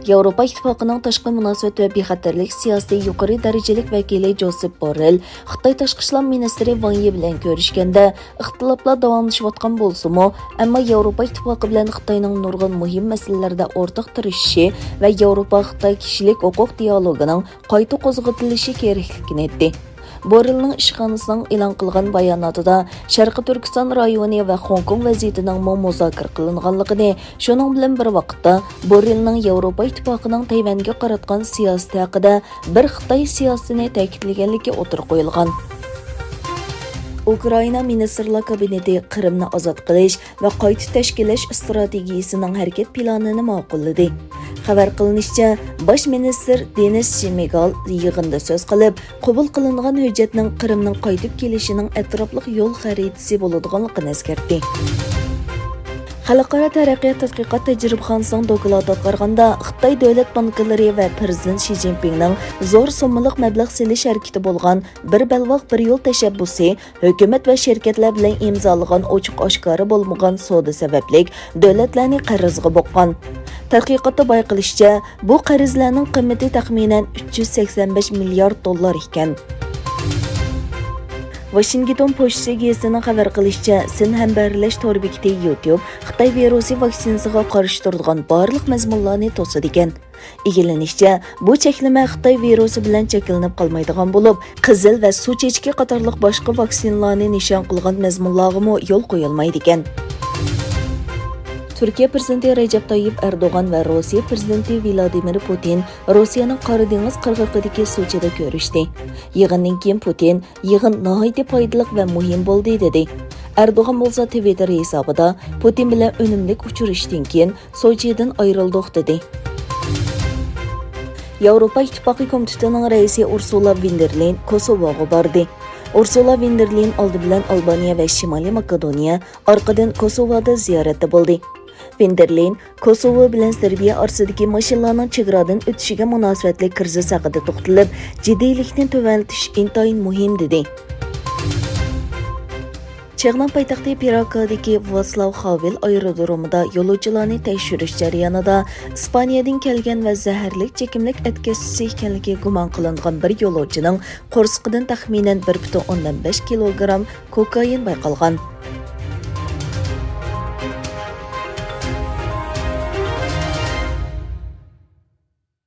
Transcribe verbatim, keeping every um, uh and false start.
ياۋروپا ئىتتىپاقىنىڭ تاشقى مۇناسىۋەت ۋە بىخەتەرلىك سىياسىتى يۇقىرى دەرىجىلىك ۋەكىلى جوسېپ بوررېل خىتاي تاشقى ئىشلار مىنىستىرى ۋاڭ يى بىلەن كۆرۈشكەندە، ئىختىلاپلار داۋاملىشىۋاتقان بولسىمۇ، ئەمما ياۋروپا ئىتتىپاقى بىلەن خىتاينىڭ نۇرغۇن مۇھىم مەسىلىلەردە ئورتاق تىرىشىشى ۋە ياۋروپا-خىتاي كىشىلىك ھوقۇق دىئالوگىنىڭ قايتا قوزغىتىلىشى كېرەكلىكىنى ئېيتتى. بوررېلنىڭ ئىشخانىسىنىڭ ئېلان قىلغان باياناتىدا شەرقىي تۈركىستان رايونى ۋە خوڭكوڭ ۋەزىيىتىنىڭمۇ مۇزاكىرە قىلىنغانلىقىنى، شۇنىڭ بىلەن بىر ۋاقىتتا، بوررېلنىڭ ياۋروپا ئىتتىپاقىنىڭ تەيۋەنگە قاراتقان سىياسىتى ھەققىدە بىر خىتاي سىياسىتىنى تەكىتلىگەنلىكى ئوتتۇرىغا قويۇلغان. ئۇكرائىنا مىنىستىرلار كابىنېتى قىرىمنى ئازاد قىلىش ۋە قايتا تەشكىللەش ئىستراتېگىيىسىنىڭ ھەرىكەت پىلانىنى ماقۇللىدى. خەۋەر قىلىنىشىچە، باش مىنىستىر دېنىس شمىگال يىغىندا سۆز قىلىپ، قوبۇل قىلىنغان ھۆججەتنىڭ قىرىمنىڭ قايتىپ كېلىشىنىڭ ئەتراپلىق يول خەرىتىسى بولىدىغانلىقىنى ئەسكەرتتى. خەلقئارا تەرەققىيات تەتقىقات تەجرىبىخانىسىنىڭ دوكلاتىغا قارىغاندا، خىتاي دۆلەت بانكىلىرى ۋە پىرېزىدېنت شى جىنپىڭنىڭ زور سوممىلىق مەبلەغ سېلىش ھەرىكىتى بولغان بىر بەلباغ، بىر يول تەشەببۇسى ھۆكۈمەت ۋە شىركەتلەر بىلەن ئىمزالىغان ئوچۇق-ئاشكارا بولمىغان سودا سەۋەبلىك دۆلەتلەرنى قەرزگە بوغقان. تەتقىقاتتا بايقىلىشىچە، بۇ قەرزلەرنىڭ قىممىتى تەخمىنەن ئۈچ يۈز سەكسەن بەش مىليارد دوللار ئىكەن. ۋاشىنگتون پوچتىسى گېزىتىنىڭ خەۋەر قىلىشىچە، سىن ھەمبەھىرلەش تور بېكىتى يۇتيۇب خىتاي ۋىرۇسى ۋاكسىنىسىغا قارشى تۇرىدىغان بارلىق مەزمۇنلارنى توسىدىكەن. ئىگىلىنىشىچە، بۇ چەكلىمە خىتاي ۋىرۇسى بىلەن چەكلىنىپ قالمايدىغان بولۇپ، قىزىل ۋە سۇ چېچىكى قاتارلىق باشقا ۋاكسىنىلارنى نىشان قىلغان مەزمۇنلارغىمۇ يول قويۇلمايدىكەن. تۈركىيە پىرېزىدېنتى رەجەپ تايىپ ئەردوغان ۋە روسىيە پىرېزىدېنتى ۋلادىمىر پۇتىن روسىيەنىڭ قارا دېڭىز قىرغىقىدىكى سوچىدا كۆرۈشتى. يىغىندىن كېيىن پۇتىن، «يىغىن ناھايىتى پايدىلىق ۋە مۇھىم بولدى» دېدى. ئەردوغان بولسا تىۋىتتېر ھېسابىدا، «پۇتىن بىلەن ئۈنۈملۈك ئۇچرىشىشتىن كېيىن سوچىدىن ئايرىلدۇق» دېدى. ياۋروپا ئىتتىپاقى كومىتېتىنىڭ رەئىسى ئۇرسۇلا ۋىندېرلېين كوسوۋوغا باردى. ئۇرسۇلا ۋىندېرلېين ئالدى بىلەن ئالبانىيە ۋە شىمالىي ماكېدونىيە، ئارقىدىن كوسوۋودا زىيارەتتە بولدى. ۋىندېرلېين كوسوۋو بىلەن سېربىيە ئارىسىدىكى ماشىنىلارنىڭ چېگرادىن ئۆتۈشىگە مۇناسىۋەتلىك كىرىزىس ھەققىدە توختىلىپ، جىددىيلىكنى تۆۋەنلىتىش ئىنتايىن مۇھىم، دېدى. چېخنىڭ پايتەختى پراگادىكى ۋاتسلاۋ خاۋېل ئايرودرومىدا يولۇچىلارنى تەكشۈرۈش جەريانىدا ئىسپانىيەدىن كەلگەن ۋە زەھەرلىك چېكىملىك ئەتكەسچىسى ئىكەنلىكى گۇمان قىلىنغان بىر يولۇچىنىڭ قورسىقىدىن تەخمىنەن بىر پۈتۈن ئوندىن بەش كىلوگرام كوكائىن بايقالغان.